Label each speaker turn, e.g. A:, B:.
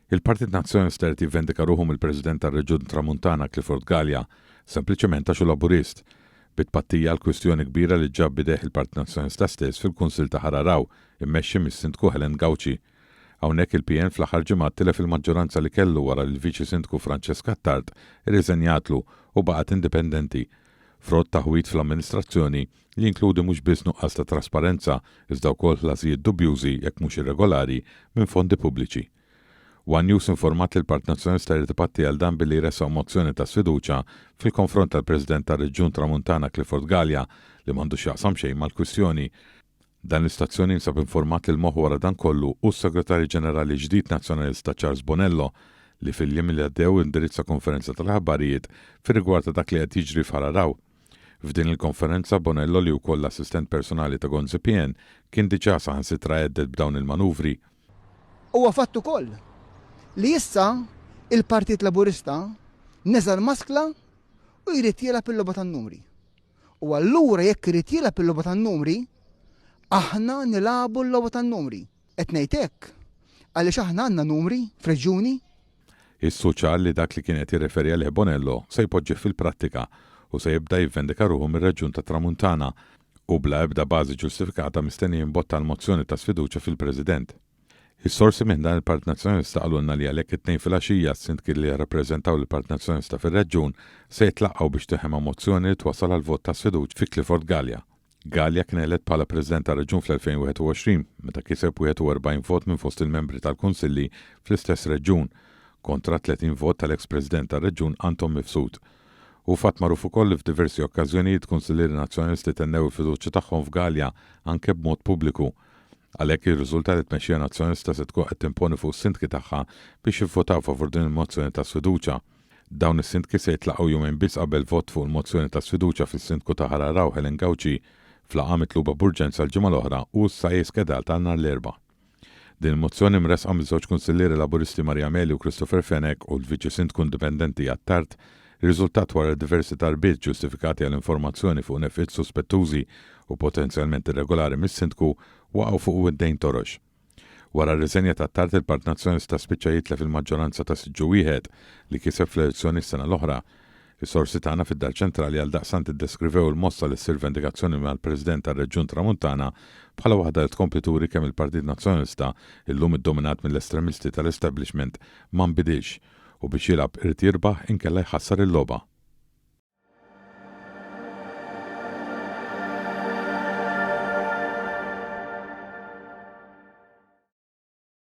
A: Il-Partit Nazzjonalista irid jivvendika ruħu mill-President tar-Reġjun Tramuntana Clifford Galea, sempliċement għax hu Laburist, bi tpattija għal kwistjoni kbira li ġab b'idejh il-Partit Nazzjonalista stess fil-Kunsill ta' Ħal Għargħu, immexxi mis-Sindku Helen Gauci. Hawnhekk il-PN fl-aħħar ġimgħat tilef il-maġġoranza li kellu wara li l-Viċi Sindku Francesca Attard irriżenjatlu u baqgħet indipendenti. Frott taħwid fl-amministrazzjoni li jinkludi mhux biss nuqqas ta' trasparenza iżda wkoll ħlasijiet dubjużi jekk mhux irregolari minn fondi pubbliċi. One News informat li l-Partit Nazzjonalista jrid ipatti għal dan billi jressaq mozzjoni ta' sfiduċja fil-konfront tal-President tar-Reġjun Tramuntana Clifford Galea li m'għandu x'jaqsam xejn mal-kwistjoni. Dan l-istazzjon jinsab informat li l-moħħ wara dan kollu hu s-Segretarju Ġenerali ġdid Nazzjonalista Charles Bonello li fil-jiem li għaddew indirizza konferenza tal-aħbarijiet fir-rigward ta' dak li qed jiġri f'Ħal Għargħu. F'din il-konferenza Bonello li wkoll l-assistent personali ta' Gonzi PN kien diġà saħansitra hedded b'dawn il-manuvri.
B: Huwa fatt ukoll li issa il-Partit Laburista neża' l-maskla u jrid jilgħab il-logħba tan-numri. U allura jekk irid jilgħab il-logħba tan-numri, aħna nilagħbu l-logħba tan-numri. Qed ngħid hekk għaliex aħna għandna numri f'reġjuni.
A: Hu ċar li dak li kien qed jirreferi għalih Bonello se jpoġġih fil-prattika u se jibda jivvendika ruħu mir-reġjun tat-Tramuntana u bla ebda bażi ġustifikata mistenni jimbotta l-mozzjoni ta' sfiduċja fil-President. Is-sorsi minn ħdan il-Partit Nazzjonalista qalulna li għalhekk it-Tnejn filgħaxija s-Sindki li jirrappreżentaw lill-Partit Nazzjonalista fir-reġjun se jitlaqgħu biex tinħema mozzjoni li twassal għal vot ta' sfiduċja fi Clifford Galea. Galea kien elett bħala President tar-Reġjun fl-2021, meta kiseb 41 vot minn fost il-membri tal-Kunsilli fl-istess reġjun, kontra 30 vot tal-eks President tar-Reġjun Anton Mifsud. Hu fatt magħruf ukoll li f'diversi okkażjonijiet kunsillieri Nazzjonalisti tennew il-fiduċja tagħhom f'Galea anke b'mod pubbliku. Għalhekk jirriżulta li t-tmexxija Nazzjonalista se tkun qed timponi fuq is-sindki tagħha biex jivvotaw favur din il-mozzjoni ta' sfiduċja. Dawn is-sindki se jitlaqgħu jumejn biss qabel vot fuq il-mozzjoni ta' sfiduċja fis-Sindku ta' Ħal Għargħu Helen Gauci f'laqgħa mitluba b'urġenza l-ġimgħa l-oħra u issa hi skedata għal nhar l-Erbgħa. Din il-mozzjoni mressqa miż-żewġ kunsillieri Laburisti Maria Meli u Christopher Fenech u l-Viċi Sindku Indipendenti Attard irriżultat wara li diversi talbiet ġustifikati għal informazzjoni fuq nefqiet suspettużi u potenzjalment irregolari mis-Sindku waqgħu fuq widdejn torox. Wara r-riżenja ta' Attard il-Partit Nazzjonalista spiċċa jitlef il-maġġoranza ta' siġġu wieħed li kiseb fl-elezzjoni s-sena l-oħra. Is-sorsi tagħna fid-Dar Ċentrali għaldaqstant iddeskrivew il-mossa li ssir vendikazzjoni mal-President tar-Reġjun Tramuntana bħala waħda li tkompli turi kemm il-Partit Nazzjonalista, illum iddominat mill-estremisti tal-establishment, ma nbidilx u biex jilgħab irid jirbaħ inkella jħassar il-logħba.